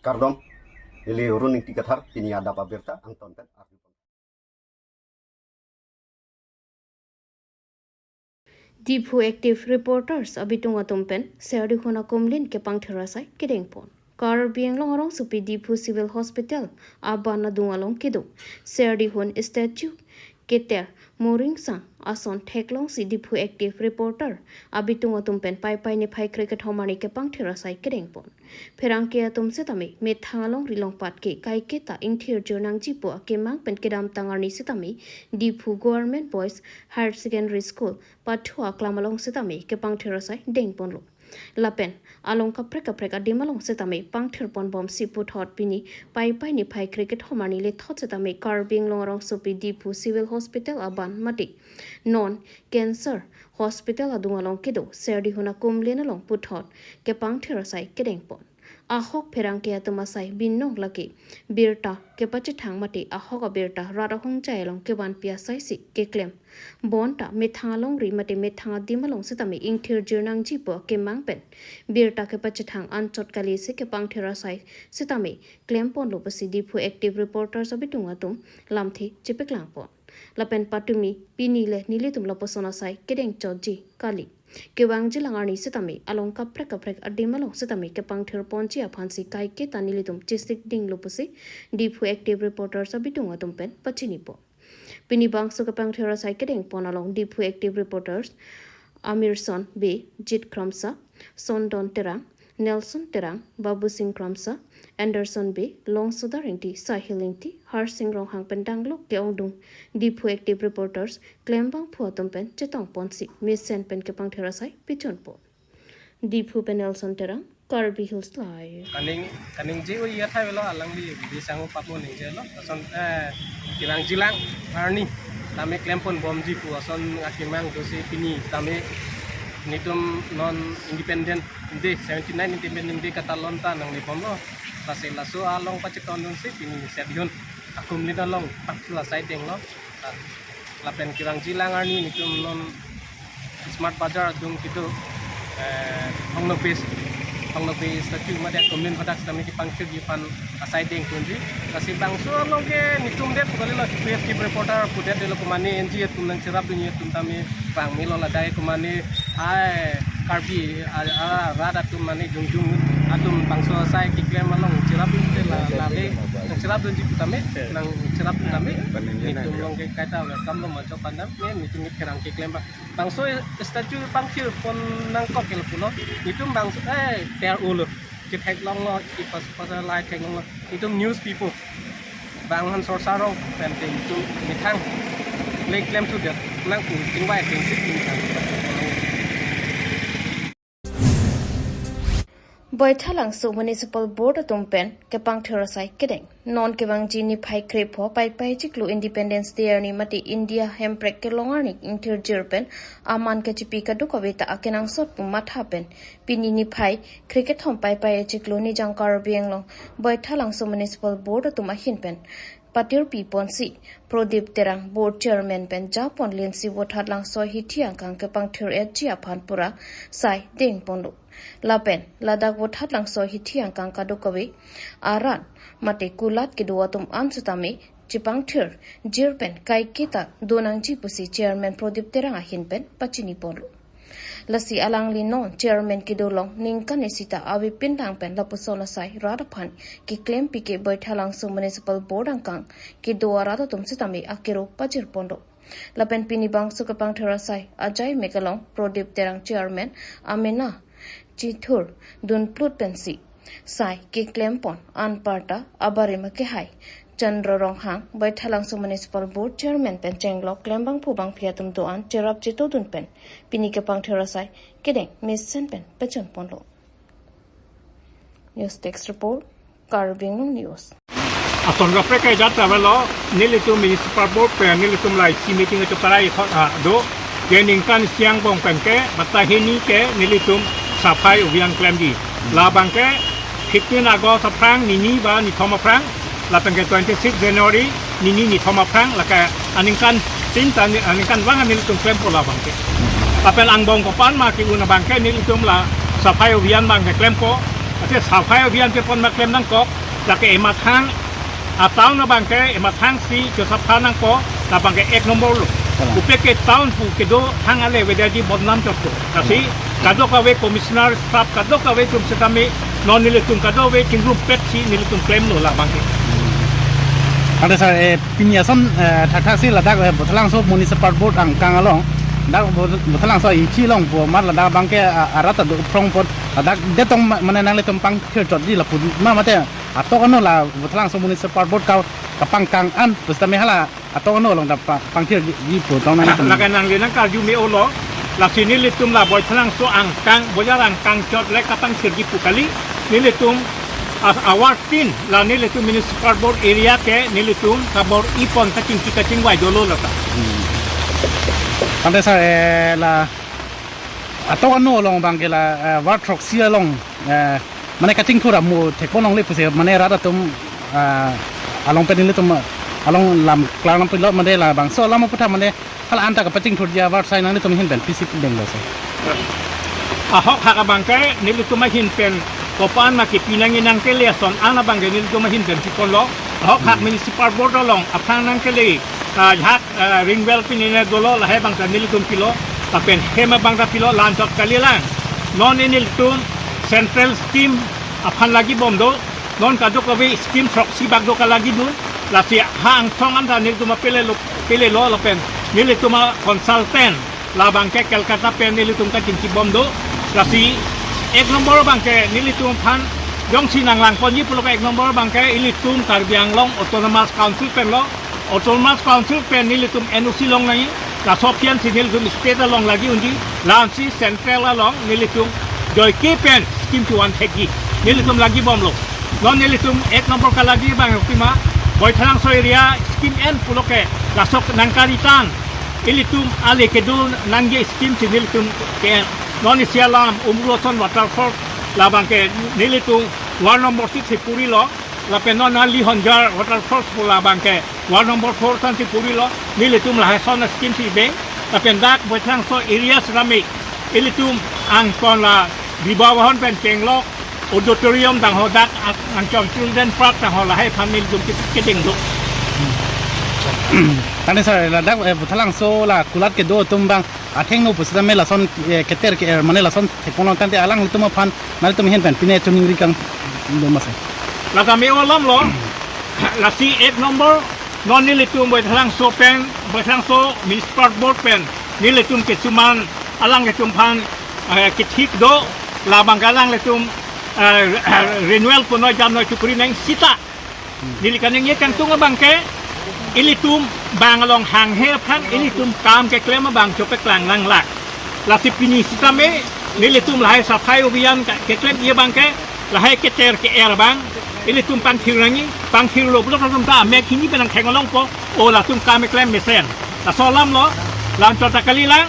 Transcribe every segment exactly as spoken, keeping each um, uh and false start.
Kardom, neli Run Ingti Kathar, pini adap abirta angton pen arju. Diphu Active Reporters abitung atum pen Serdihun akumlin kepangthir asai kedengpon. Karbi Anglong arongsopi Diphu Civil Hospital aban adung along kedo Serdihun statue keter moringsang ason theklongsi Diphu Active Reporter abitung atum pen Paipai niphai kre-kethom arni kepangthir asai kedengpon. Pherangke atum setame methang alongri longpat ke kaiketa ingthirjir nangjipo akemang pen kedamtang arni setame Diphu Government Boys Higher Secondary School pathu aklam along setame kepangthir asai dengponlo. Lapen along kaprek kaprek adim along setame pangthirponbomsi puthot pini Paipai niphai kre-kethom arni lethot setame Karbi Anglong arongsopi Diphu Civil Hospital aban mate non Cancer Hospital adung along kedo Serdihun akumlin along puthot kepangthir asai kedengpon. Ahok pherangke atum asai binong lake birta kepachethang mate ahok abirta rat ahongjai along kevanpi asaisi keklem. Bonta methang alongri mate methang adim along setame ingthirjir nangjipo akemang pen birta kepachethang anchot kalisi kepangthir asai setame klemponlo pusi Diphu Active Reporters abitung atum lamthe chepeklangpon. Lapen patumi pini le nelitum lapuson asai kedengchotji kali. Kevangjilang arni setame along kaprek kaprek adim along setame kepangthirponji aphansi kaiketa nelitum chesikdinglo pusi Diphu Active Reporters abitung atum pen pachinipo. Pini bangso kepangthir asai kedengpon along Diphu Active Reporters Amirson Bey, Jit Kramsa, Sondon Terang, Nelson Terang, Babu Sing Kramsa, Anderson Bey, Longsodar Ingti, Sahil Ingti, Harsing Ronghang pen danglok ke-ongdung Diphu Active Reporters klembangphu atum pen chetongponsi mesen pen kepangthir asai pichonpo. Diphu pen Nelson Terang, Karbi Hills Live. Kaning, kaningje o iya thai velo alangli bisang pap mo ningjelo. Ason, eh, kevangjilang arni tame klemponbomji pu ason akemang dosi pini tame nelitum non Independent Day, seventy-nine Independent Day katalon ta nanglebomlo. Lasi laso along pachetondunsi pini Serdihun akumlin along pangthir asai denglo. Lapen kevangjilang arni nelitum non Smart Bazar adung kedo, eh, Hongnokbe, Hongnokbe statue mate akumlin hadak setame kepangthirji aphan asai dengponji. Lasi bangso along ke nelitum det pu kalilo, Diphu Active Reporter pudetlo, komane N G O atum nangcherapdunji atum tame vangmelo, ladak komane ai Karbi a, a, rat atum mane jongjong atum bangso asai keklem along cherapdunde la, lale nangcherapdunji pu tame, nangcherapdun tame nelitum along ke kaita welcome lo, majok pandam ne nelitum pherangke keklem abang. Bangso statue pangthirpon nangkok el pulo. Nelitum bangso, eh, ter ulo. Ketheklonglo, kipas pasar lai theklonglo. Nelitum news people. Bang han sorsaro pen te nelitum methang le klemthudet nang pu chingvai atengsi nelitum methang. Baithalangso Municipal Board atum pen kepangthir asai kedeng. Non kevangji niphai krepho Paipai chiklo Independence Day arni mate India hemprek kelong arni ingthirjir pen aman kachipi kadokave ta akenangsot pu matha pen pini niphai kre-kethom Paipai chiklo Nijang Karbi Anglong Baithalangso Municipal Board atum ahin pen patirpiponsi Prodip Terang Board Chairman pen japon linsi Vothatlangso hithi angkang kepangthir-etji aphan pura sai dengponlo. Lapen ladak Vothatlangso hithi angkang kadokave arat mate kulat kedo atum an setame chepangthirjir pen kaiketa donangji pusi Chairman Prodip Terang ahin pen pachiniponlo. Lasi alangli non Chairman kedo along ningkan isi ta avepin lang pen lapuson asai rat aphan keklem pike Baithalangso Municipal Board angkang kedo arat atum setame akero pajirponlo. Lapen pini bangso kepangthir asai ajai mekalong Prodip Terang Chairman amena chithurdun plut pensi sai keklempon anparta abarim akehai Chandra Ronghang, Baithalangso Municipal Board Chairman pen chenglok klembangphu bangphi atum do-an cherap chetodun pen pini kepangthir asai kedeng mesen pen pachonponlo. News Desk Report, Karbi Anglong News. Ason kaprek ke jat avelo, nelitum Municipal Board pen nelitum la isi meeting kecho parai thot, ah, do, ke ningkan isi angbong pen ke, bata hini ke nelitum Safai Abhiyan klemji. Labang ke fifteen August aphrang nini ba nithom aphrang, lapen ke twenty-six January nini nithom aphrang, lake aningkan tin ta ni, aningkanvang nelitum klempo labang ke. Lapen angbong kopan ma ke-un abang ke nelitum la Safai Abhiyan abang ke klempo. Ate safai abhiyan kepon ma klem nangkok, lake emathang, a town abangke emathang si chosapha nangkok, labangke ek nombor lo. Kalang. Upe ke town pu kedo thang ale wedaji bodnam chotko. Lasi kadokave commissioner staff kadokave atum setame non nelitum kadokave chingrumpet si nelitum klemlo labangke. Ante sir, eh, pini ason, eh, thakthak si ladak, eh, Bothalangso Municipal Board angkang along, dak Bo-, Bothalangso ingchi along pu amat ladak abangke, ah, arat ado phrong apot, ladak detong ma-, mane nanglitum pangthir chotji lapu ma mate atok ano la Bothalangso Municipal Board ka kapangkang an pusitame hala atok ano along dak pa-, pangthirji pu tong nang. Lake nangli nangkarju me-olo, lasi nelitum la Bothalangso angkang, bojar angkang chot le kapangthirji pu kali, nelitum as award tin la nelitum Municipal Board area ke nelitum kabor-ipon kachingki kachingvai dolo lata. Ante sir, eh, la atok ano along abangke la, eh, ward throksi along, eh, mane kachingthur amu thekpon longle pusi mane rat atum, eh, along pen nelitum, eh, along lam klarnam pilo mane labangso alam aphuthak mane hala anta kapachingthurji award sai nanglitum ahin pen pisi pidenglo sir. Ahok hak abangke nelitum ahin pen kopan ma kepi nangji nangkele ason an abangke nelitum ahin pen piponlo. Ahok hak Municipal Board along aphrang nangkele, ah, hak, ah, ring well pinine dolo lahai abangta nelitum pilo, lapen hem abangta pilo, la-anchot kalilang. Non nelitum central scheme aphan lagibom do, non kadokave scheme throksi bak do kalagidun, lasi ha angsong anta nelitum apelelo, pelelo lapen nelitum a-consultant labangke Kolkata pen nelitum kachingkibom do, lasi ek nombor abangke nelitum aphan jongsi nanglangponji pulote ek nombor abangke ilitum Karbi Anglong Autonomous Council penlo, Autonomous Council pen nelitum N O C long nangji, laso aphian si nelitum state along lagi unji, la-ansi central along nelitum joike pen scheme chuan thekji, nelitum lagibomlo. Non nelitum ek nombor kalagi abang pima, Bothalangso area scheme en pulote, laso nangkari tang, ilitum ale kedo nangji scheme si nelitum ke-en. Non isi alam Umrangso waterfall labangke nelitum ward number six si purilo, lapen non Lihonjar waterfall pu labangke ward number four san si purilo, nelitum lahai ason scheme si beng, lapen dak Bothalangso area setame ilitum angkon la Bibhavon pen chenglok auditorium dang ho dak ang-, angchom children park dang ho lahai aphan nelitum ke-, kedeng do. Tangte sir, ladak, eh, Bothalangso la kulat kedo atum abang athengno pusitame lason, eh, keter ke-er mane lason thekpon long tangte alanglitum aphan nanglitum ahin pen pine choningri kangdun ma sir? Lata me-o alam lo, lasi ek nombor, non nelitum Bothalangso pen, Bothalangso Municipal Board pen nelitum kesuman alanglitum aphan, eh, kethik do, labangke alanglitum, eh, renewal punoi jamnoi chukri nang sita. Neli kaningje kangtung abangke, ilitum bang along hanghe aphan ilitum kam keklem abang chopeklang nanglak. Lasi pini sitame nelitum lahai safai abhiyan ka-, keklemji abangke, lahai keter ke-er abang ilitum pangthir nangji, pangthirlo pulo atum ta amek hini pen nangthek longpo, o latum kam keklem mesen. Laso alam lo, la-anchot ta kalilang.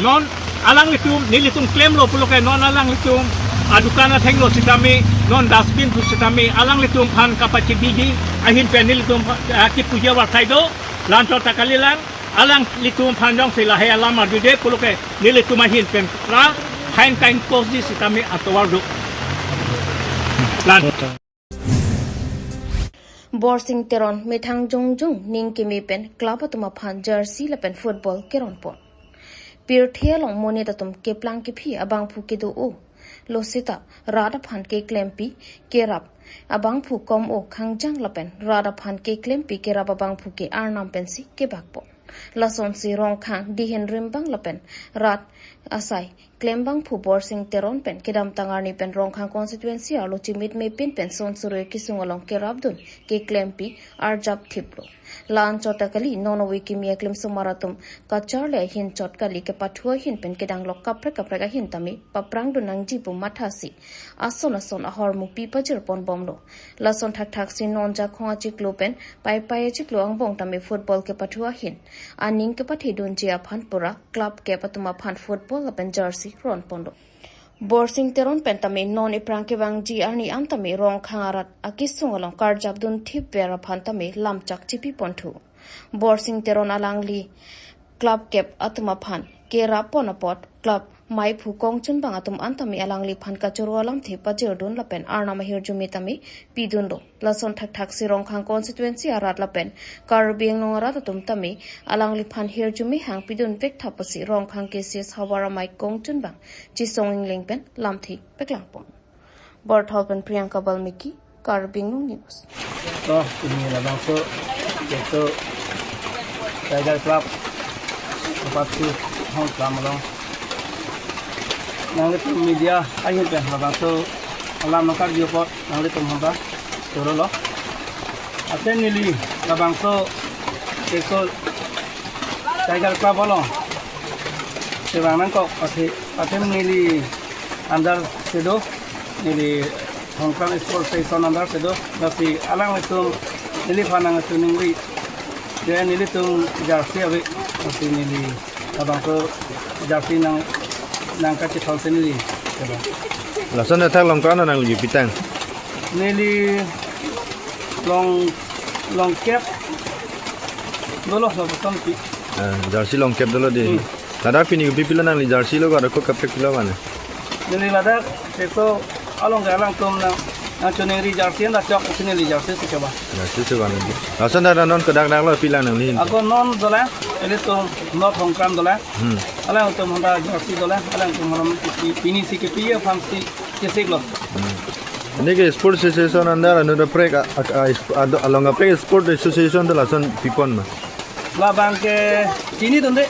Non alanglitum, nelitum klemlo pulote non alanglitum adukan athengno sitame, non dustbin pu sitame alanglitum aphan kapachibiji ahin pen nelitum, ah, kipuji award sai do, la-anchot ta kalilang. Alanglitum aphan jongsi lahai alam arjude pulote nelitum ahin pen ra fine ka-impose ji sitame atovar do. Lan. Borsing Teron methang jongjong ning keme pen club atum aphan jersey lapen football keronpon. Pirthe along monit atum keplang kephi abangphu kedo-o. Lo seta rat aphan keklempi kerap abangphu kom-o khangjang lapen rat aphan keklempi kerap abangphu ke arnam pensi kebakpon. Lasonsi Rongkhang, Dihen Rimbang lapen rat asai klembangphu Borsing Teron pen kedamtang arni pen Rongkhang constituency arlo chimit mepin pen son surui kesung along kerapdun keklempi arjap thiplo. La-anchot ta kali, non ove kimi aklim somar atum kacharli ahin chot kali, kepathu ahin pen kedanglok kaprek kaprek ahin tame paprangdun nangji pu mathasi ason ason ahormu pi pajirponbomlo. Lason thakthak si non Jakhong achiklo pen Paipai achiklo angbong tame football kepathu ahin aning kepathedunji aphan pura club kep atum aphan football lapen jersey ronponlo. Borsing Teron pen tame non ephrang kevangji arni an tame Rongkhang arat akesung along karjapdun thipver aphan tame lamchak chipiponthu. Borsing Teron alangli club kep atum aphan kerappon apot club Meiphu Kongchunbang atum an tame alangliphan kachoro alamthe pajirdun lapen arnam ahirjume tame pidun do. Lason thakthak si Rongkhang constituency arat lapen Karbi Anglong arat atum tame alangliphan hirjume hang pidun vek tha pusi Rongkhang K C S havar amei Kongchunbang Chisong Engleng pen lamthe paklangpon. Borthal pen Priyanka Balmiki, Karbi Anglong News. To, pini labangso, yaitu Tiger Club, tempat si Hongkram along. Nanglitum media ahin pen labangso alam nangkarju apot nanglitum honta choro lo. Athe neli labangso, yaitu Tiger Club along kevang nangkok athe, athe neli under si do, neli Hongkram Sports Association under si do, lasi alanglitum neliphan nangchiningri, je nelitum jersey ave, lasi neli labangso jersey nang, nangkachethon si neli. Lason athak long ko-an nangli pitang? Neli long, longkep dolo, lapuson pi. Ah, jersey longkep dolo di. Hmm. Ladak pini kopi pilo nangli, jersey lo ko, ada ko kaprek pilo mane? Neli ladak, yaitu along ke alangtum nang, nangchiningri jersey anda chok, isi neli jersey si kevang. Jersey si kevang di. Lason dak non kodak dak lo pilang nangli? Ako non dolang, ilitum North Hongkram dolang. Hmm. Alangtum honta jersey dolang, alangtum honta pi-, pini si kepi aphan si kesik lo. Hmm. Neli ke Sports Association under anu kaprek a, a, a, isp-, ado, along kaprek Sports Association do lason pipon ma? Labang ke chinidunde.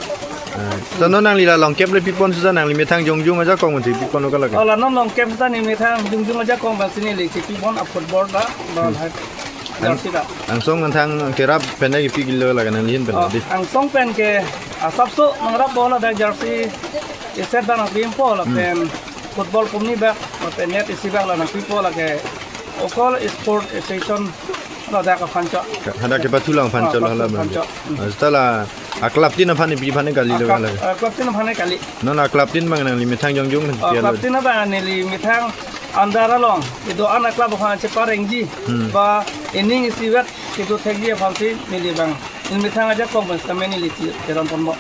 Eh, so non nangli la longkep le pipon seta nangli methang jongjung ajakong si pipon lo kalake? Oh, la non longkep seta neli methang jongjung ajakong abang si neli chepipon a football ta, ball hai. Ang-, jersey ta. Angsong angthang kerap pen ke pi kilo lake nangli ahin pen? Oh, di. Angsong pen ke asapso nangrap bola dak jersey iset dan nangpipon la. Hmm. Pen football pumni bak, lapen net isi bak la nangpipo lake Okol Sport Association ladak aphan chot. Hadak kepathu lang aphan chot. Ah, lo hala pathu aphan bang. Chot. Hmm. Ah, seta la a club tin aphan pi aphan kali lo. A club, hala. A club tin aphan kali. Non a club tin abang nangli methang jongjung. Ah, pi alo. Club tin abang neli methang under along ido an a club aphan cheparengji. Hmm. Ba inning isi vet kedo thekji aphan si neli abang, neli methang ajakong abang seta neli chi-, cheron ponbom.